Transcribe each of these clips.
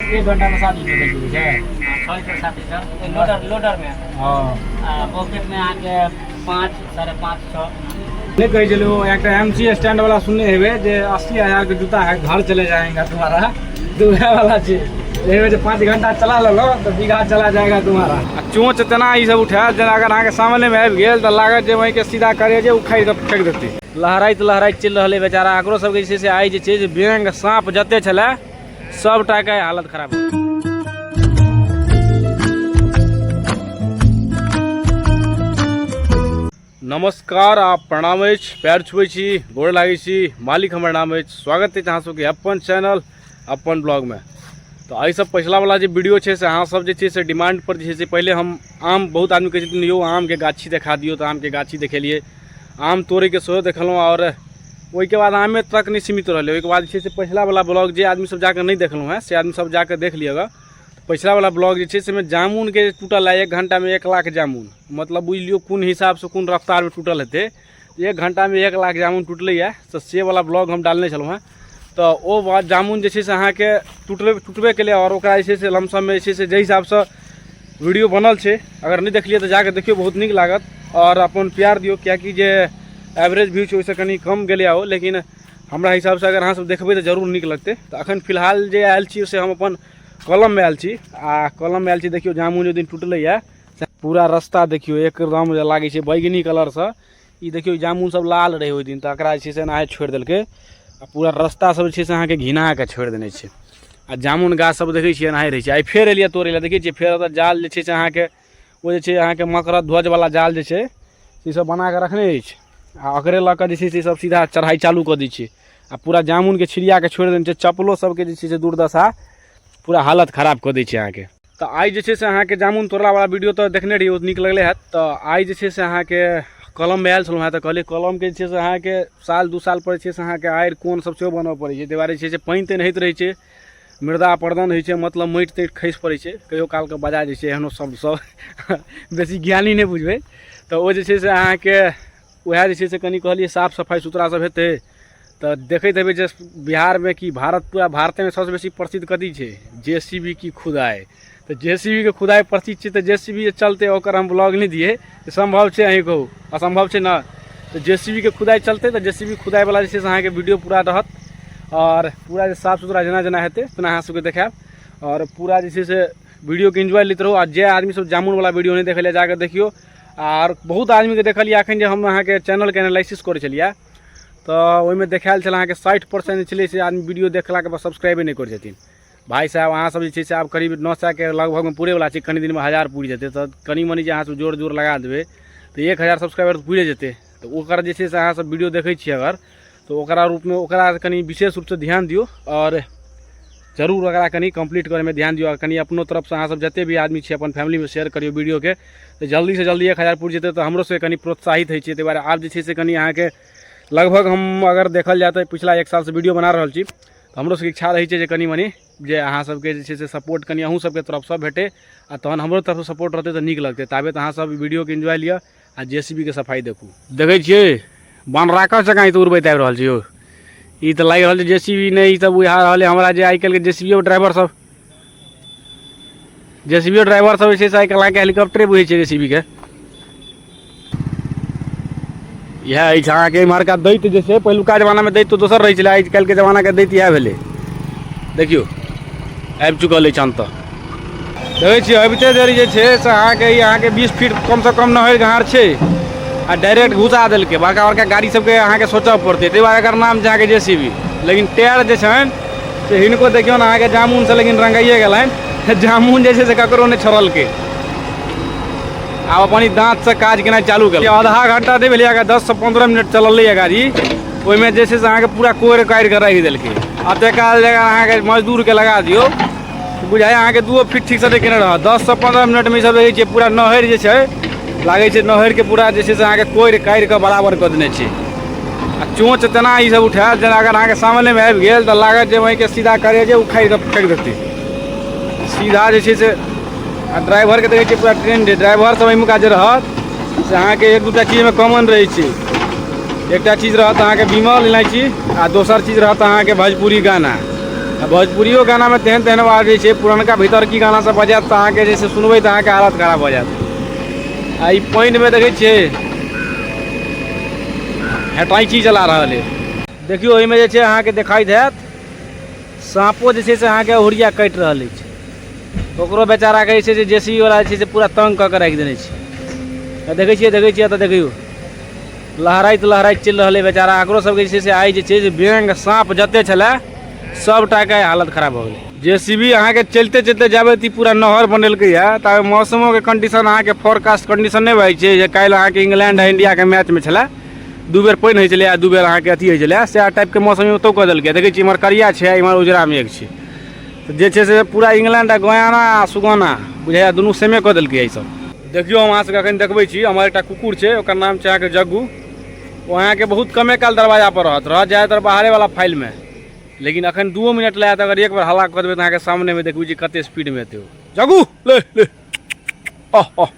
एक घंटा में 7 लीटर दै छै। 6 लीटर 7 लीटर लोडर लोडर में। हँ। आ पॉकेट में अहाँके 5, 5.5, 6। नहि कहै छलै ओ एकटा एम सी स्टैंड वाला सुनने हेबै जे 80,000 के जूता है, घर चले जाएगा तुम्हारा, तऽ उएह वाला छै। एहिमे जे 5 घंटा चला लेलहुँ तऽ बीघा चला जाएगा तुम्हारा। आ चोंच तेना ई सब उठायत जेना अगर अहाँके सामनेमे आबि गेल तऽ लागत जे वहीँके सीधा करे जे उखाड़ि कऽ फेक देतै। लहराइत लहराइत चलि रहलै बेचारा। एकरो सबके जे छै से आइ जे छै से बेंग साँप जते छलै सबटाके हालत खराब। नमस्कार आ प्रणाम अछि, पैर छुबै छी, गोर लागै छी, मालिक हमर नाम अछि। स्वागत अछि अहाँ सबके अपन चैनल अपन ब्लॉगमे। तऽ एहिसँ पछिला वाला जे वीडियो छै से अहाँ सब जे छै से डिमांड पर जे छै से पहिले हम आम, बहुत आदमी कहै छथिन यौ आमके गाछी देखा दियौ, तऽ आमके गाछी देखेलियै, आम तोड़ैके सेहो देखेलहुँ। आओर ओहिके बाद आमे तक नहि सीमित रहलै। ओहिके बाद जे छै से पछिला वाला ब्लॉग जे आदमी सब जाकऽ नहि देखलहुँ हेँ से आदमी सब जाकऽ देख लिअ। पछिला वाला ब्लॉग जे छै से जामुनके टूटल है 1 घंटामे 1 लाख जामुन, मतलब बुझि लियौ कोन हिसाबसँ कोन रफ्तारमे टूटल हेतै। 1 घंटामे 1 लाख जामुन टूटलैए, तऽ से वाला ब्लॉग हम डालने छलहुँ हेँ। तऽ ओ बात जामुन जे छै से अहाँके टूटबे टूटबे केलै। आओर ओकरा जे छै से लमसममे जे छै से जाहि हिसाबसँ वीडियो बनल छै, अगर नहि देखलियै तऽ जाकऽ देखियौ, बहुत नीक लागत। आओर अपन प्यार दियौ, किएकि जे एवरेज व्यू छै ओहिसँ कनि कम गेलै ओ, लेकिन हमरा हिसाबसँ अगर अहाँसभ देखबै तऽ जरूर नीक लगतै। तऽ अखन फिलहाल जे आयल छी से हम अपन कलममे आयल छी, आ कलममे आयल छी देखियौ जामुन ओहि दिन टूटलैए से पूरा रास्ता देखियौ एकदम जे लागै छै बैगनी कलरसँ। ई देखियौ जामुन सब लाल रहै ओहि दिन, तऽ एकरा जे छै से एनाहे छोड़ि देलकै आ पूरा रास्ता सब जे छै से अहाँके घिना कऽ छोड़ि देने छै। आ जामुन गाछ सब देखै छियै एनाहे रहै छै। आइ फेर एलियै तोड़ै लए, देखै छियै फेर ओतऽ जाल जे छै से अहाँके ओ जे छै अहाँके मकरक ध्वजवला जाल जे छै से सब बना कऽ रखने अछि, आ ओकरे लऽ कऽ जे छै से सब सीधा चढ़ाइ चालू कऽ दै छै आ पूरा जामुनके छिड़िया कऽ छोड़ि देने छै। चप्पलो सबके जे छै से दुर्दशा, पूरा हालत खराब कऽ दै छै अहाँके। तऽ आइ जे छै से अहाँके जामुन तोड़लावला वीडियो तऽ देखने रहियै, ओ नीक लगलै हैत। तऽ आइ जे छै से अहाँके कलममे आयल छलहुँ हेँ, तऽ कहलियै कलमके जे छै से अहाँके साल 2 साल पर जे छै से अहाँके आरि कोन सब सेहो बनबऽ पड़ै छै। ताहि दुआरे जे छै से पानि तानि होइत रहै छै, मृदा अपरदन होइ छै, मतलब माटि ताटि खसि पड़ै छै, कहियो कालके बजा जाइ छै। एहनो शब्द सब बेसी ज्ञानी नहि बुझबै। तऽ ओ जे छै से अहाँके उएह जे छै से कनि कहलियै साफ सफाइ सुथरा सब हेतै। तऽ देखैत हेबै जे बिहारमे कि भारत, पूरा भारतेमे सबसँ बेसी प्रसिद्ध कथी छै? जे सी बी की खुदाइ। तऽ जे सी बी के खुदाइ प्रसिद्ध छै, तऽ जे सी बी चलतै ओकर हम ब्लॉग नहि दियै तऽ सम्भव छै? अहीँ कहू, असम्भव छै ने। तऽ जे सी बी के खुदाइ चलतै, तऽ जे सी बी खुदाइवला जे छै से अहाँके वीडियो पूरा रहत, आओर पूरा जे साफ सुथरा जेना जेना हेतै तेना अहाँ सबके देखायब। आओर पूरा जे छै से वीडियोके एन्जॉय लैत रहू। आ जे आदमी सब जामुनवला वीडियो नहि देखलियै जाकऽ देखियौ। आर बहुत आदमीके देखलियै एखन जे हम अहाँके चैनलके एनालिसिस करै छलियै तऽ ओहिमे देखायल छल अहाँके 60% जे छलै से आदमी वीडियो देखलाके बाद सब्सक्राइबे नहि करै छथिन। भाइ साहब, अहाँ सब जे छै से आब करीब 900के लगभगमे पुरैवला छै, कनि दिनमे 1000 पुरि जेतै। तऽ कनि मनि जे अहाँ सब जोर जोर लगा देबै तऽ 1000 सब्सक्राइबर तऽ पुरि जेतै। तऽ ओकर जे छै से अहाँ सब वीडियो देखै छियै अगर, तऽ ओकरा रूपमे ओकरा कनि विशेष रूपसँ ध्यान दियौ, आओर जरूर ओकरा कनि कम्प्लीट करैमे ध्यान दियौ। आओर कनि अपनो तरफसँ अहाँ सब जते भी आदमी छियै अपन फैमिलीमे शेयर करियौ वीडियोके, तऽ जल्दीसँ जल्दी 1000 पुरि जेतै तऽ हमरो सबके कनि प्रोत्साहित होइ छियै। ताहि दुआरे आब जे छै से कनि अहाँके लगभग हम अगर देखल जाय तऽ पिछला 1 सालसँ वीडियो बना रहल छी, तऽ हमरो सबके इच्छा रहै छै जे कनि मनि जे अहाँ सबके जे छै से सपोर्ट कनि अहूँ सबके तरफसँ भेटै, आ तहन हमरो तरफसँ सपोर्ट रहतै तऽ नीक लगतै। ताबे तऽ अहाँ सब वीडियोके एन्जॉय लिअ आ जे सी बी के सफाइ देखू। देखै छियै बनराकस जकाँ ई तऽ उड़बैत आबि रहल छै यौ। ई तऽ लागि रहल छै जे सी बी नहि, ई तऽ बुझा रहल हमरा जे आइ काल्हिके जे सी बी ड्राइवर सब, जे सी बी ड्राइवर सब जे छै से आइ काल्हि अहाँके हेलीकॉप्टरे बुझै छै जे सी बी के। इएह अछि अहाँके इम्हरका दैत जे छै, पहिलुका जमानामे दैत तऽ दोसर रहै छलै, आइ काल्हिके जमानाके दैत इएह भेलै। देखियौ आबि चुकल अछि अंत। देखै छियै अबिते देरी जे छै से अहाँके ई अहाँके 20 फीट कमसँ कम नहरि घार छै आ डायरेक्ट घुसा देलकै। बड़का बड़का गाड़ी सबके अहाँके सोचऽ पड़तै, ताहि दुआरे एकर नाम छै अहाँके जे सी बी। लेकिन टायर जे छनि से हिनको देखियौ ने अहाँके जामुनसँ लेकिन रंगाइए गेलनि। जामुन जे छै से ककरो नहि छोड़लकै, आब अपन ई दाँतसँ काज केनाइ चालू केलकै। आधा घंटा नहि भेलै अहाँके, 10 से 15 मिनट चललै गाड़ी, ओहिमे जे छै से अहाँके पूरा कोरि काटि कऽ राखि देलकै। एतेक काल जगह अहाँके मजदूरके लगा दियौ बुझाइ अहाँके 2 फीट ठीकसँ नहि केने रहत। 10 से 15 मिनटमे ई सब देखै छियै पूरा नहरि जे छै लागै छै नहरिके पूरा जे छै से अहाँके कोरि काटि कऽ बराबर कऽ देने छै। आ चोंच तेना ई सब उठायत जेना अगर अहाँके सामनेमे आबि गेल तऽ लागत जे वहीँके सीधा करे जे उखाड़ि कऽ फेक देतै सीधा जे छै से। आ ड्राइवरके देखै छियै पूरा ट्रेन ड्राइवर सब एहिमुका जे रहत से अहाँके 1-2 टा चीजमे कॉमन रहै छै। एकटा चीज रहत अहाँके विमल इलायची, आ दोसर चीज रहत अहाँके भोजपुरी गाना। आ भोजपुरियो गानामे तेहन तेहन आवाज रहै छै, पुरनका भीतर की गाना सब बजायत तऽ अहाँके जे छै सुनबै तऽ अहाँके हालत खराब भऽ जायत। आ ई पानिमे देखै छियै हेटाइची चला रहल है। देखियौ एहिमे जे छै अहाँके देखाइत हैत साँपो जे छै से अहाँके हुरिया काटि रहल अछि। ओकरो बेचाराके जे छै से जेसीबी वाला जे छै से पूरा तंग कऽ के राखि देने छै। देखै छियै, देखै छियै, एतऽ देखियौ लहराइत लहराइत चलि रहल है बेचारा। एकरो सबके जे छै से आइ जे छै से बेंग साँप जते छलै सबटाके हालत खराब भऽ गेलै। जेसीबी अहाँके चलिते चलिते जाबे ई पूरा नहर बनेलकै है ताबे मौसमोके कंडीशन अहाँके फोरकास्ट कंडीशन नहि भए छै जे काल्हि अहाँके इंग्लैंड आ इंडियाके मैचमे छलै, 2 बेर पानि होइ छलै आ 2 बेर अहाँके अथी होइ छलै, सएह टाइपके मौसम ओतौ कऽ देलकै। देखै छी इम्हर करिया छै इम्हर उजरा मेघ छै, तऽ जे छै से पूरा इंग्लैंड आ गोयाना आ सुगौना बुझाइए दुनू सेमे कऽ देलकै एहिसभ। देखियौ हम अहाँ सबके एखन देखबै छी, हमर एकटा कुकुर छै ओकर नाम छै अहाँके जग्गू। ओ अहाँके बहुत कमे काल दरवाजा पर रहत, रहत ज्यादातर बाहरेवला फाइलमे, लेकिन अखन 2 मिनट लए आयत, अगर एक बेर हल्ला कऽ देबै तऽ अहाँके सामनेमे देखबै जे कते स्पीडमे एतै ओ। जग्गू ले ले अह अह,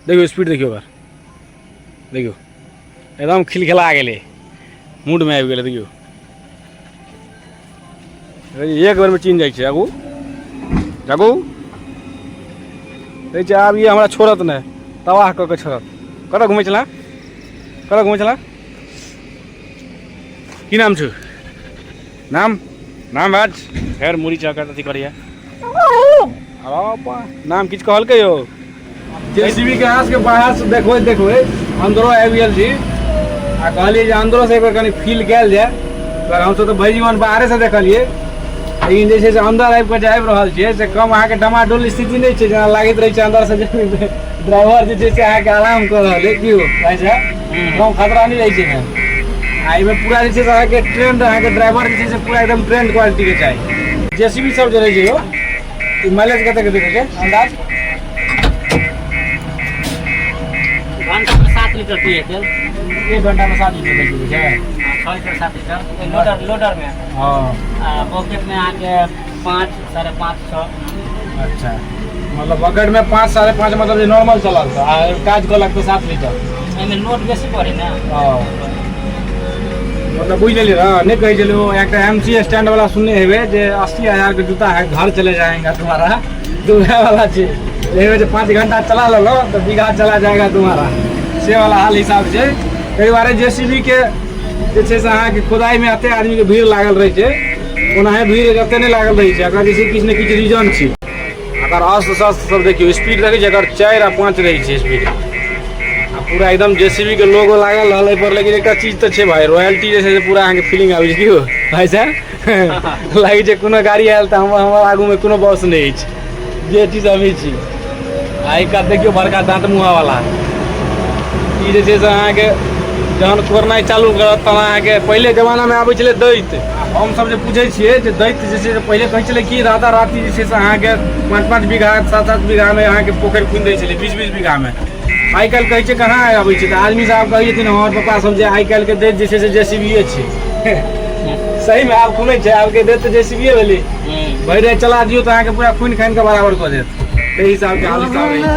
देखियौ स्पीड देखियौ ओकर, देखियौ एकदम खिलखिला गेलै, मूडमे आबि गेलै। देखियौ एक बेरमे चिन्ह जाइ छै। आगू जग्गू कहै छै आब ई हमरा छोड़त नहि, तबाह कऽ के छोड़त। कतऽ घुमै छलऽ, कतऽ घुमै छलऽ, की नाम छौ? नाम नाम बाज, फेर मुड़ी चौका अथी करैया। नाम किछु कहलकै यौ? जेसीबी के अहाँ सबके बाहर से देखबै देखबै अंदरो आबि गेल छी आ कहलियै जे अंदरो से एक बेर कनि फील कयल जाय। पर हमसब तऽ भरि जीवन बाहरे से देखलियै, लेकिन जे छै से अंदर आबि कऽ जे आबि रहल छियै से कम अहाँके डमाडोल स्थिति नहि छै जेना लागैत रहै छै अंदर से ड्राइवर जे छै से अहाँके आराम कऽ रहल है। की भाइ साहब, कम खतरा नहि रहै छै एहिमे। आ एहिमे पूरा जे छै से अहाँके ट्रेंड, अहाँके ड्राइवर जे छै से पूरा एकदम ट्रेंड क्वालिटीके चाही। जेसीबी सब जे रहै छै यौ, ई माइलेज कतेक दैत छै अंदाज? घंटा में 7 लीटर पिए तेल। एक घंटा में 7 लीटर तेल पीबै छै? 6 लीटर 7 लीटर लोडर में। हाँ। आ बकेट में अहाँके 5, 5.5, 6। अच्छा, मतलब बकेट में 5, 5.5, मतलब जे नॉर्मल चलल तऽ आ काज कलक तऽ 7 लीटर। एहिमे लोड बेसी पड़े ने। हाँ। मतलब बुझि लेलियै ने, नहि कहै छलै ओ एकटा एम सी स्टैंड वाला सुनने हेबै जे 80,000 के जूता है घर चले जाएगा तुम्हारा, तो वएह वाला छै। एहिमे जे 5 घंटा चला लेलहुँ तऽ बीघा चला जाएगा तुम्हारा, से वाला हाल हिसाब छै। ताहि दुआरे जे सी बी के जे छै से अहाँके खुदाइमे एते आदमीके भीड़ लागल रहै छै, ओनाहे भीड़ एते नहि लागल रहै छै। एकर जे छै किछु ने किछु रीजन छै। एकर अस्त्र शस्त्र सब देखियौ, स्पीड देखै छियै एकर 4 आ 5 रहै छै स्पीड, आ पूरा एकदम जे सी बी के लोगो लागल रहल एहिपर। लेकिन एकटा चीज तऽ छै भाई, रॉयल्टी जे छै से पूरा अहाँके फीलिंग आबै छै। की हो भाई साहब, लागै छै कोनो गाड़ी आयल तऽ हमर आगूमे कोनो बॉस नहि अछि, जे चीज हमही छी। आ एहि कात देखियौ बड़का दाँत मुँहावला, ई जे छै से अहाँके जहन कोरनाइ चालू करत तहन अहाँके पहिले जमानामे आबै छलै दैत। हमसब जे पूछै छियै जे दैत जे छै से पहिले कहै छलै कि राता राति जे छै से अहाँके 5-5 बीघा 7-7 बीघामे अहाँके पोखरि खुनि दै छलै, 20-20 बीघामे। आइ काल्हि कहै छै कहाँ आबै छै, तऽ आदमी सब आब कहै छथिन हमर पप्पा सब जे आइ काल्हिके दैत जे छै से जेसीबीए छै। सहीमे आब खुनै छै, आबके दैत तऽ जेसीबीए भेलै, भरि राति चला दियौ तऽ अहाँके पूरा खुनि खानि कऽ बराबर कऽ देत। ताहि हिसाबके हाल हिसाब रहै छै।